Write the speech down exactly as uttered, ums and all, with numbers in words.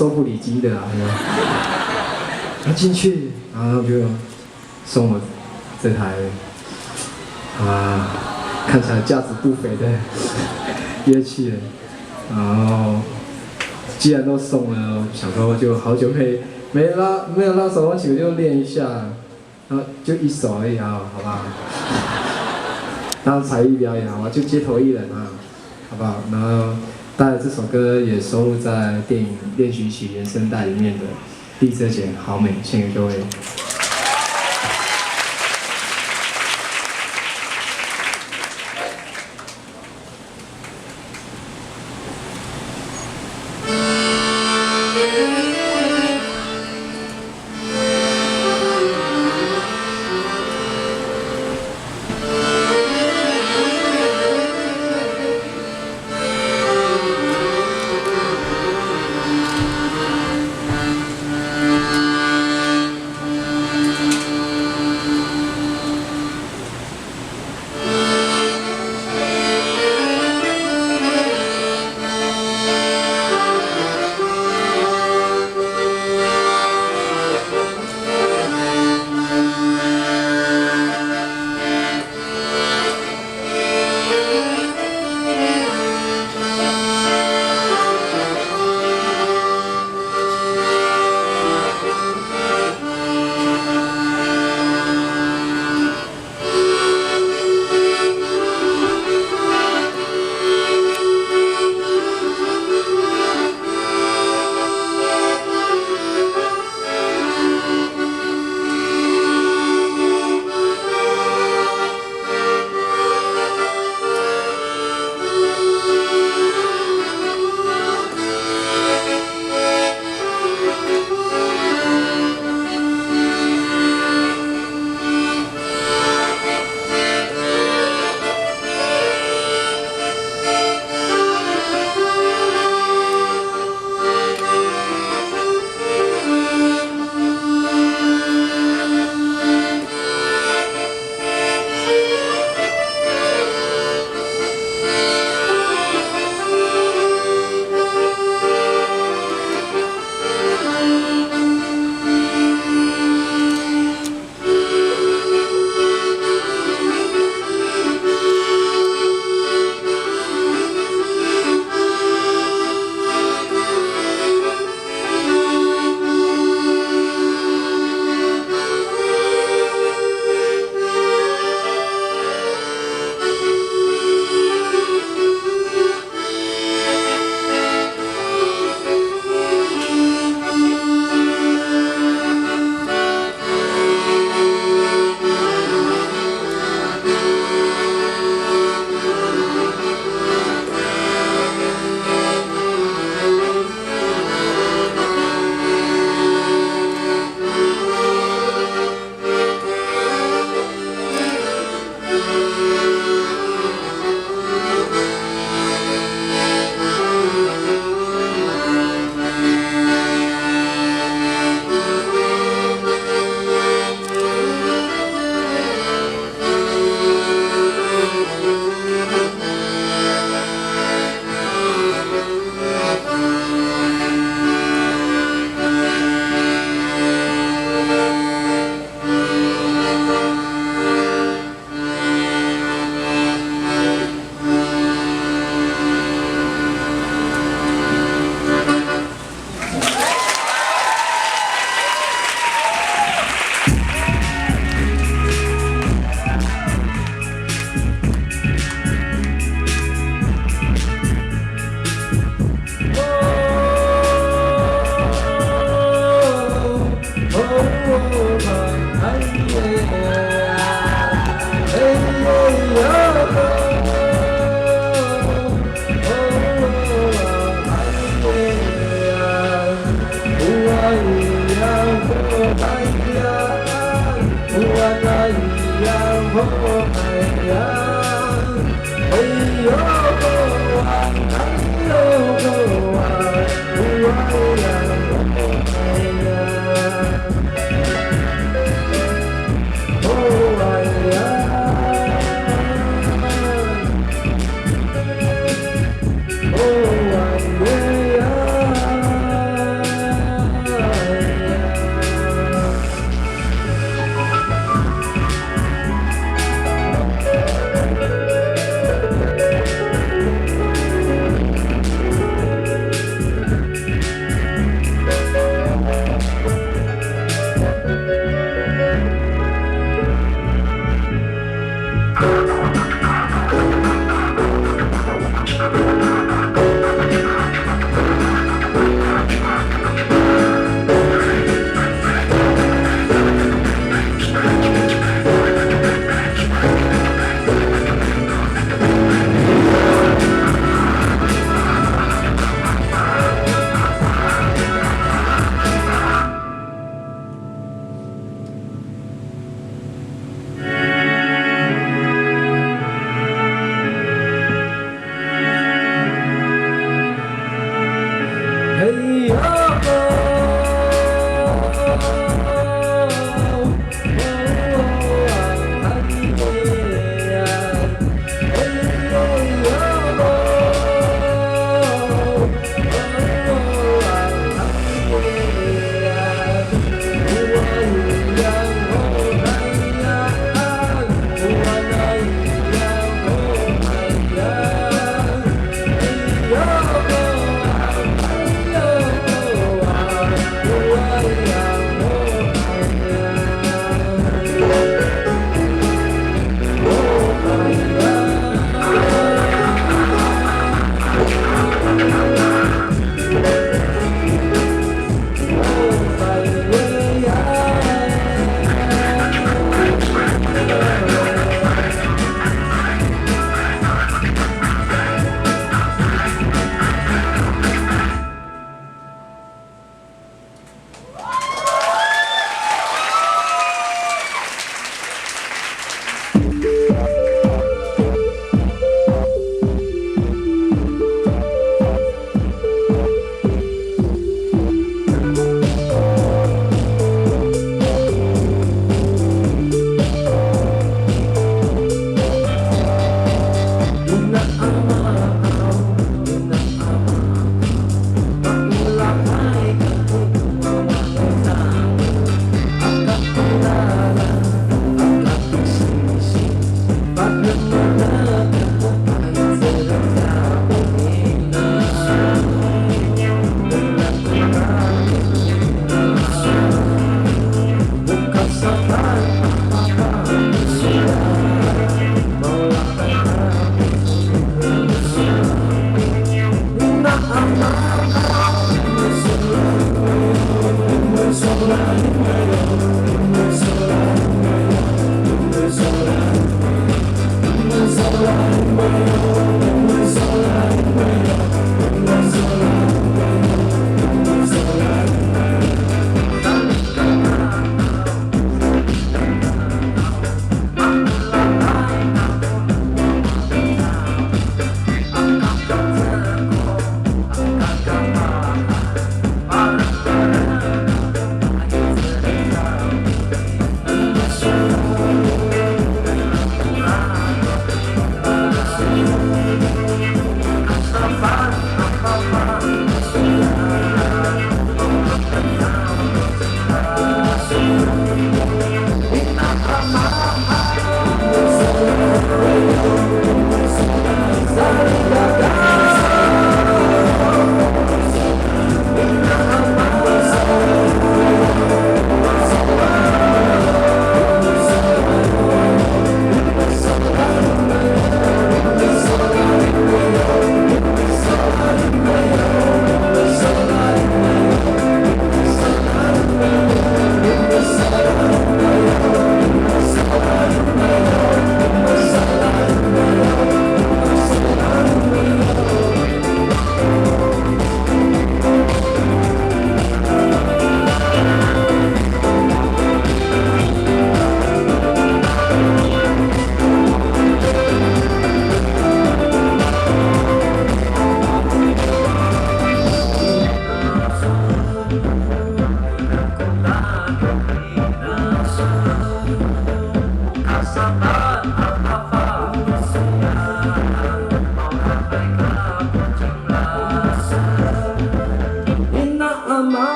收不礼金的啊，有没有？他进去，然后就送我这台啊，看起来价值不菲的乐器了。然后既然都送了，想说就好久没没拉没有拉手风琴，我就练一下。然后就一首而已啊，好不好？当才艺表演好吗？就街头艺人啊，好不好？然后当然这首歌也收录在电影《练习曲》原声带里面的。丽姐姐，好美，献给各位。